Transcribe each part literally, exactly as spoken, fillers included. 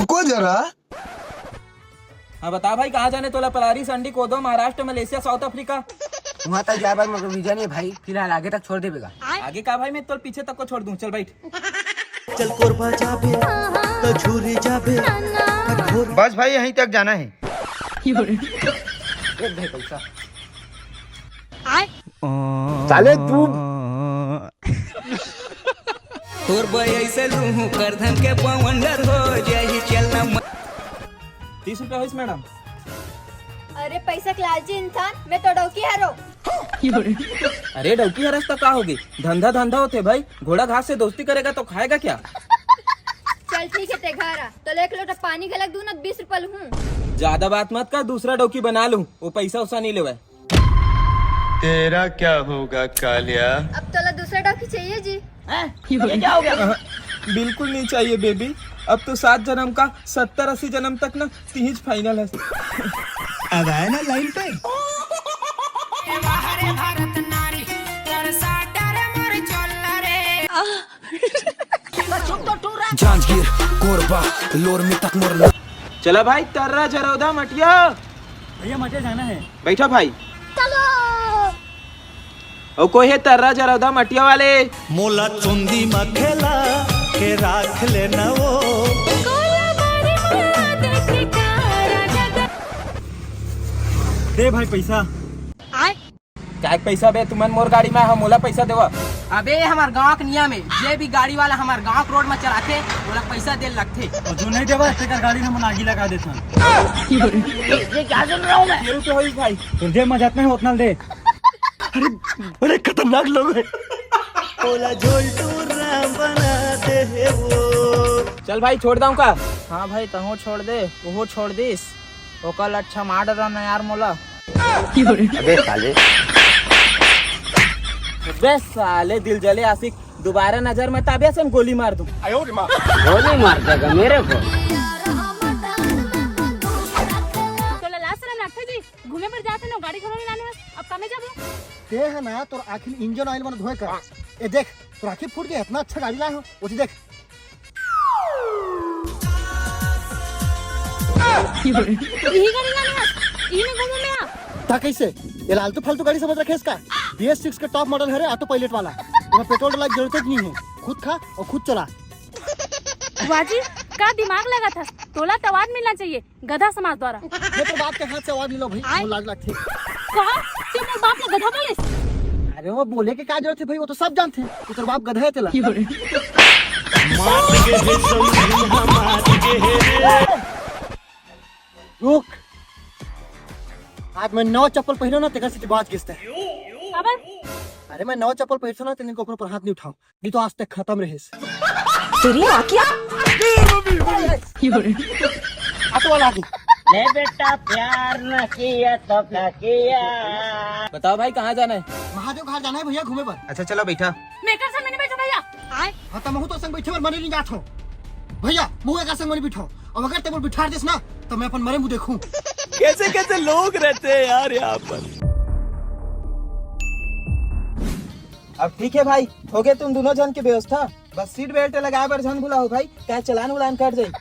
को जरा। हाँ, बता भाई, कहाँ जाने तोला? पलारी, संडी, कोदो, महाराष्ट्र, मलेशिया, साउथ अफ्रीका। वहाँ तक जाए बर मोर वीजा नहीं है भाई, फिलहाल आगे तक छोड़ देबे गा। आगे का भाई, मैं तोर पीछे तक को छोड़ दूँ। चल बैठ। चल कोरबा जाबे, कचूरी जाबे, कठोर। बस भाई, यहीं तक जाना है। एक भाई पैसा। साले तू। तोर बई ऐसे लूहू करधन के बवंडर हो जाही, चलना म- तीस रुपया होइस मैडम। अरे पैसा के लालची इंसान, मैं तो डौकी हरो। अरे डौकी हरस त का होगे, धंधा धंधा होथे भाई, घोड़ा घास से दोस्ती करेगा तो खाएगा क्या? चल ठीक है, ते घर आ, तो एक लोटा पानी घलक दूँ ना, बीस रुपया लूँ। ज्यादा बात मत कर, दूसरा डौकी बना लूँ, वो पैसा उसा नहीं लेवे। तेरा क्या होगा कालिया? अब तोला दूसरा डौकी चाहिए जी। हैं? ये क्या हो गया? बिल्कुल नहीं चाहिए बेबी। अब तो सात जन्म का सत्तर अस्सी जन्म तक ना तीज फाइनल है। अब आया ना लाइन पे। जांजगीर, कोरबा, लोर में तक मोर ना- चला भाई, तर्रा जरौदा मटिया। भैया, मटिया जाना है। बैठा भाई। चलो। ओ कोई है तर्रा जरौदा मटिया वाले? मोला चुंदी म खेला के राख लेना वो। दे भाई पैसा। काय पैसा बे? तुमन मोर गाड़ी में हो, मोला पैसा देवा। अबे, हमार गांव के नियम है, जे भी गाड़ी वाला हमार गांव के रोड में चलाथे, ओला पैसा दे लगथे। और जो नहीं देवा, तेकर गाड़ी में मन आगी लगा देथन। ये क्या सुन रहा हूँ मैं? ये रुपये होई भाई। तो जेब में जितना है, उतना दे। अरे, बड़े खतरनाक लोग हैं। ओला झोलटू राम बना दे वो। चल भाई, छोड़ दाऊं का? हाँ भाई, तहूँ छोड़ दे, ओहो छोड़ दिस। ओकर अच्छा मार डरा ना यार मोला। अबे साले। अबे साले दिल जले आशिक, दोबारा नजर में ताबिया से हम गोली मार दूं। गोली मार देगा मेरे को। तोला लाज शरम लगथे जी? घूमे बर जात हन, गाड़ी घलो नहीं लाने हस, अब कामे जाबो? ते है ना, तोर आँखी इंजन ऑयल मन धोए कर। ए देख, तोर आँखी फूट गए, इतना अच्छा गाड़ी लाए हो, वो देख। यही गाड़ी लाने हस, यही में घूमो मैं। ता कैसे? ये लालतू फालतू गाड़ी समझ रखे इसका? बी एस सिक्स के टॉप मॉडल है रे, ऑटो पायलट वाला। तुम्हें पेट्रोल डालने की जरूरत ही नहीं है, खुद खा और खुद चला। वाह जी, का दिमाग लगा था, तोला तो अवार्ड मिलना चाहिए। गधा समाज द्वारा। ये तो बाप के हाथ से अवार्ड ले लो भाई, आय। वो लाज लगथे। कहा? ते मोर बाप ला गधा बोले? अरे वो बोले के का जरूरत है भाई, वो तो सब जानते हैं। तो तेरे बाप गधा है तेला। मात के हे समझू, मात के हे। रुक। आज मैं नवा चप्पल पहनो ना, तेकर से बाज गिसते। अबे। अरे मैं नवा चप्पल पहनता ना, तेने को ऊपर हाथ नहीं उठाऊं। ये तो आज तक खत्म रहे। तेरी माँ की। ऑटो वाला आ गई। ले बेटा, प्यार न किया तो क्या किया? बताओ भाई, कहाँ जाना है? महादेव घाट जाना है भैया, घूमे पर। अच्छा, चलो बैठा। मैं कर संग नहीं बैठो भैया। आए? हाँ, तो महू तो संग बैठे और मने नहीं जात हो। भैया, महू का संग मने बिठाओ। अब अगर ते मोर बिठार देस ना, तो मैं अपन मरे मुंह देखूं। कैसे कैसे लोग रहते हैं यार यहाँ पर। अब ठीक है भाई, हो गए तुम दोनों जन की व्यवस्था। बस सीट बेल्ट लगाए बर झन भुलाओ भाई, क्या चलान उलान कट जाई।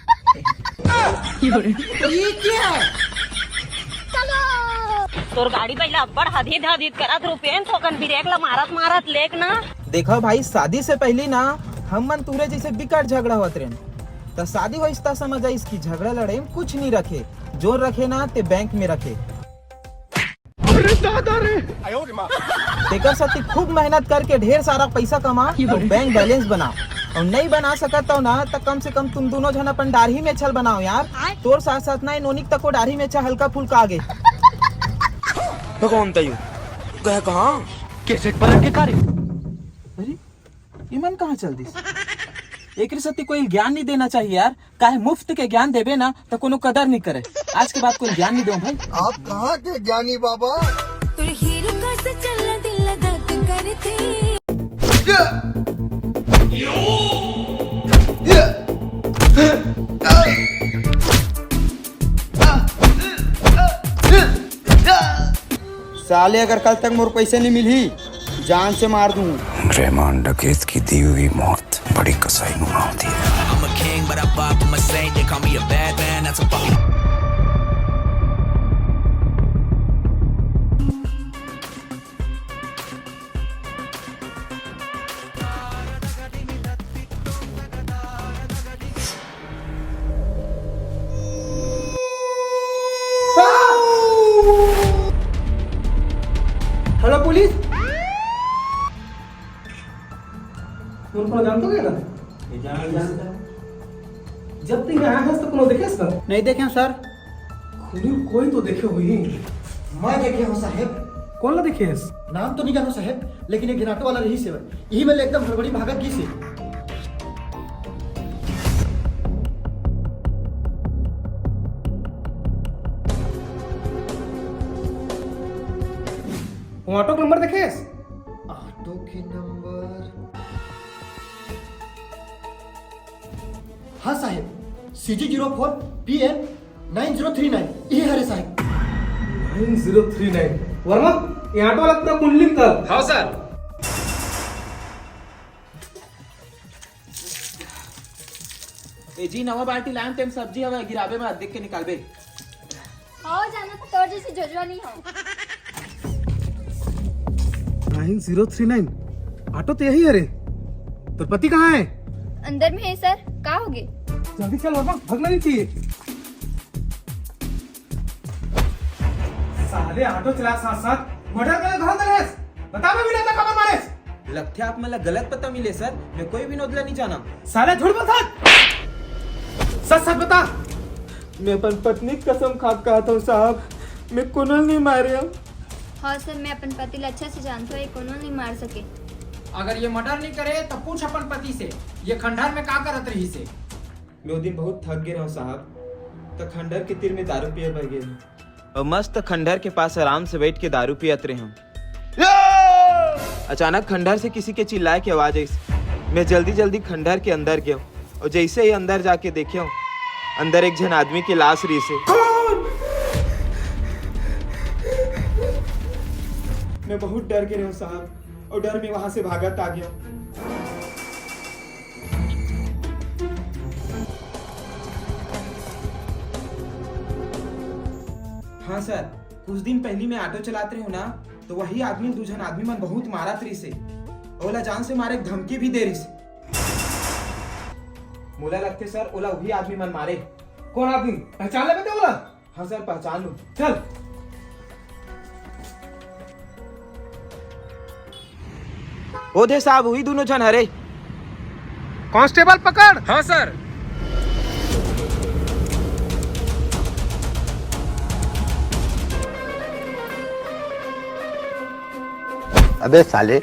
ये क्या है? तोर गाड़ी पहिला अब्बड़ हदीद हदीद करत रुपेन, थोकन ब्रेक ला मारत मारत लेक ना। देखो भाई, शादी से पहली ना हम मन तुहरे जैसे बिकट झगड़ा होत रहेन, त शादी होइस त समझ आइस कि झगड़ा लड़े में कुछ नहीं रखे, जोर रखे ना ते बैंक में रखे। अरे दादा रे। तेकर सेती खूब मेहनत करके ढेर सारा पैसा कमा और बैंक बैलेंस बना, और नहीं बना सकत हो ना, तो कम से कम तुम दोनों जन अपन दाढ़ी मेछा ल बनाओ यार। तोर साथ साथ ना ए नोनिक तको दाढ़ी मेछा हल्का फुल्का आगे। भगवान तैयो कह कहाँ? कैसे पलट के कार्य? अरे, इमन कहाँ चल दिस? एकरे सेती कोई ज्ञान नहीं देना चाहिए यार। काहे मुफ्त के ज्ञान देबे ना, त कोनो कदर नहीं करे। आज के बाद कोई ज्ञान नहीं दो भाई। आप कहाँ के ज्ञानी बाबा? तोर हीरो का से चलना दिल दर्द करथे। साले, अगर कल तक मोर पैसे नहीं मिलही, जान से मार दूं। रेमान डकैत की दी हुई मौत बड़ी कसाई नुमा होती है। But I vibe with my saint, they call me a bad man, that's a fucking Hello police। तुम कोनो जानते हो क्या? जब तक यहाँ है तो कोनो देखे इसका? नहीं देखे सर। खुली कोई तो देखे हुई। मैं देखे हूँ साहेब। कौन ला देखे है? नाम तो नहीं जानो साहेब, लेकिन एक घिनाटो वाला रही से यही में एकदम हड़बड़ी भागत गिस हे। वो ऑटो के नंबर देखे? ऑटो के नंबर। हाँ साहेब, C G zero four P N nine zero three nine, ये हरे साहेब। Nine zero three nine। Verma, ये ऑटो वाला पूरा कुंडली निकाल। हाँ सर। ए जी, नवा बाल्टी लान, तेम सब्जी हवे, गिराबे में देख के निकालबे। हव जाना तो तोर जैसे जोजवा नहीं हो। Nine zero three nine। Auto तो यही हरे। तोर पति कहाँ है? अंदर में है सर। का होगे? जल्दी चल वर्मा, भगना नहीं चाहिए। साले ऑटो चला साथ साथ मर्डर करे धरत रहेस। बता मैं विनोद ला काबर मारेस। लगथे आप मन ला गलत पता मिले सर, मैं कोई विनोद ला नहीं जाना। साले झूठ मत बोल। सच सच बता। मैं अपन पत्नी के कसम खा के कहत हूँ साहब, मैं कोनो नहीं मारे हूँ। हाँ सर, मैं अपन पति ला अच्छा से जानत हूँ, ये कोनो नहीं मार सके। अगर ये मर्डर नहीं करे तो पूछ अपन पति से, ये खंडहर में का करत रही से। मैं वो दिन बहुत थक गए रहूँ साहब, तो खंडहर के तीर में दारू पिए बर गए रहूँ। और मस्त खंडहर के पास आराम से बैठ के दारू पियत रहे हूँ। अचानक खंडहर से किसी के चिल्लाए के आवाज आई। मैं जल्दी जल्दी खंडहर के अंदर गया और जैसे ही अंदर जाके देखे हूँ, अंदर एक झन आदमी के लाश रही से। मैं बहुत डर गए रहूँ साहब, और डर में वहां से भागत आ गया। हाँ सर, कुछ दिन पहली मैं ऑटो चलात रहे हूँ ना, तो वही आदमी दू झन आदमी मन बहुत मारत रही से, ओला जान से मारे के धमकी भी दे रही से। मोला लगथे सर, ओला वही आदमी मन मारे। कौन आदमी? पहचान लेबे ते ओला? हाँ सर, पहचान लूँ। चल। ओ दे साहब, वही दोनों झन हरे। कांस्टेबल पकड़। हाँ सर। अबे साले।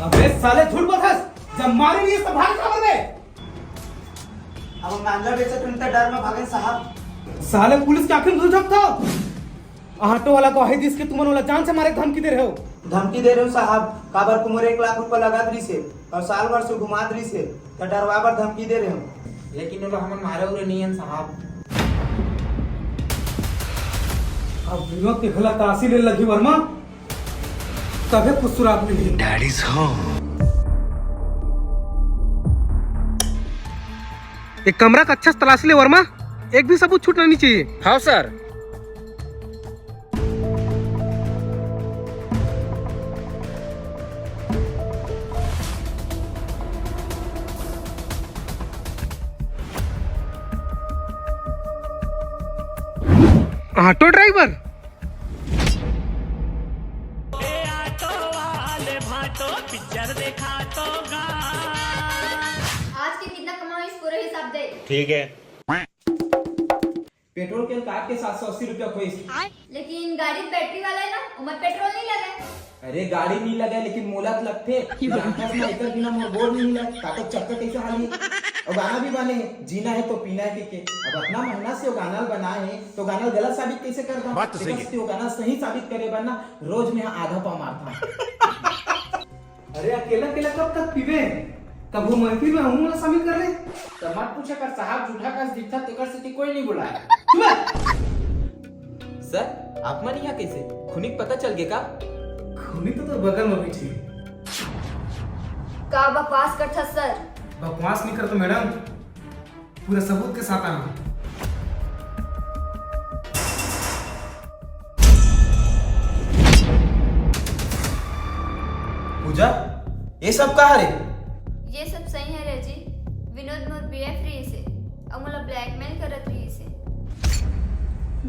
अबे साले झूठ मत हंस। जब मारे नहीं तो भाग काबर बे? अब हम गांजा बेचत हन त डर में भागन साहब। साले पुलिस के आंखी में घुस जाता। ऑटो वाला गवाही दिस के तुमन ओला जान से मारे के धमकी दे रहे हो। धमकी दे रहे हो साहब, काबर के मोर एक लाख रुपया लगा दरी से और साल भर से घुमा दरी से, त डरवा बर धमकी दे रहे हो। लेकिन ओला हमन मारे उरे नहीं हन साहब। अब विनोद के घला तलाशी ले लगी वर्मा, तभे कुछ सुराग मिली। Daddy's home। एक कमरा का अच्छा से तलाशी ले वर्मा, एक भी सबूत छूटना नहीं चाहिए। हाँ सर। Auto driver. आज के कितना कमाओ, इस पूरा हिसाब दे। ठीक है। पेट्रोल के काट के सात सौ अस्सी रुपया खोइस। लेकिन गाड़ी बैटरी वाला है ना, ओमा पेट्रोल नहीं लगे। अरे गाड़ी नहीं लगे, लेकिन मोला तो लगथे। जानथस ना, एकर बिना मोर गोड़ नहीं हिलय। ताको चक्का कैसे हाली? और गाना भी बने है, जीना है तो पीना है के, के। अब इतना मेहनत से वो गाना बनाए है, तो गाना गलत साबित कैसे कर दा? बात तो सही है। वो गाना सही साबित करे बर ना, रोज में आधा पाव मारता। अरे अकेला अकेला कब तक पीबे? कभू महफिल में हमू ला शामिल कर ले। तो मत पूछे कर साहब, जूठा कस दिखता तेकर सेती कोई नहीं बुलाया। चुप। सर, आप मन यहाँ कैसे? खुनिक पता चल गए का? खुनिक तो तोर बगल में बैठी। का बकवास करथस सर? बकवास नहीं कर तो मैडम, पूरा सबूत के साथ आना। पूजा, ये सब का हरे? ये सब सही हरे जी। विनोद मोर बीएफ रहिस हे, अउ मोला ब्लैकमेल करत रहिस हे।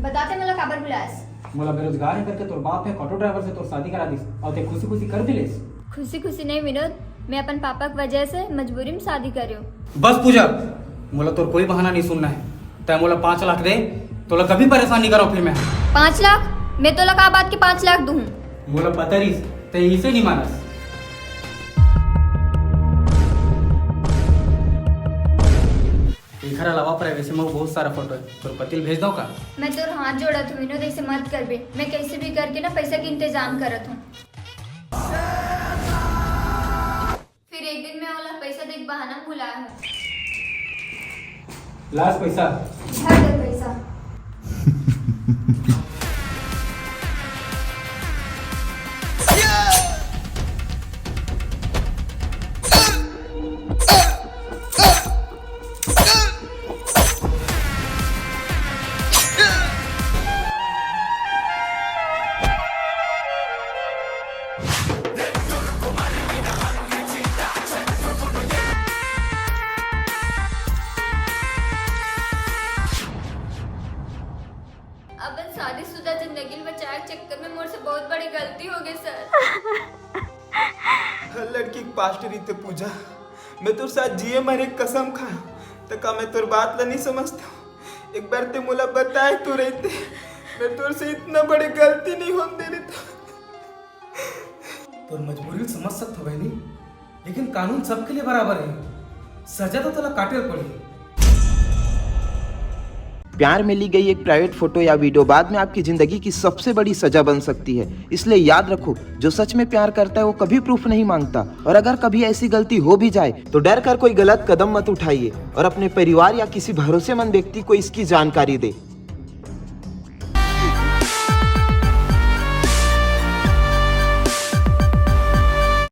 बता तैं मोला काबर बुलायस? मोला बेरोजगार हे करके तोर बाप ह ऑटो ड्राइवर से तोर शादी करा दिस, अउ तैं खुशी खुशी कर भी लेस। खुशी खुशी नहीं विनोद, मैं अपन पापा के वजह से मजबूरी में शादी करे हूँ। बस पूजा, मोला तोर कोई बहाना नहीं सुनना हे। तैं मोला पाँच लाख दे, तोला कभी परेशान नहीं करव फिर मैं। पाँच लाख? मैं तोला का बात के पाँच लाख दूँ? मोला पता रहिस, तैं इसे नहीं मानस। एखर अलावा प्राइवेसी में बहुत सारा फोटो हे, तोर पति ल भेज दव का? मैं तोर हाथ जोड़त हूँ विनोद, ऐसे मत करबे। मैं कैसे भी करके ना पैसा के इंतजाम करत हूँ। फिर एक दिन मैं ओला पैसा दे के बहाना में बुलाया हूँ। लास पैसा। धर दे पैसा। अपन शादीशुदा जिंदगी ल बचाए के चक्कर में मोर से बहुत बड़ी गलती हो गई सर। हर लड़की के पास्ट रहिथे पूजा। मैं तोर साथ जिए मरे के कसम खाए हूँ, त का मैं तोर बात ला नहीं समझता हूँ? एक बार तैं मोला बताए तो रहिते, मैं तोर से इतना बड़ी गलती नहीं होने दे रहिता। तोर मजबूरी ल समझ सकत हूँ बहनी, लेकिन कानून सबके लिए बराबर हे। सजा तो तोला काटे ल पड़ही। प्यार में ली गई एक प्राइवेट फोटो या वीडियो बाद में आपकी जिंदगी की सबसे बड़ी सजा बन सकती है। इसलिए याद रखो, जो सच में प्यार करता है वो कभी प्रूफ नहीं मांगता। और अगर कभी ऐसी गलती हो भी जाए तो डर कर कोई गलत कदम मत उठाइए और अपने परिवार या किसी भरोसेमंद व्यक्ति को इसकी जानकारी दे।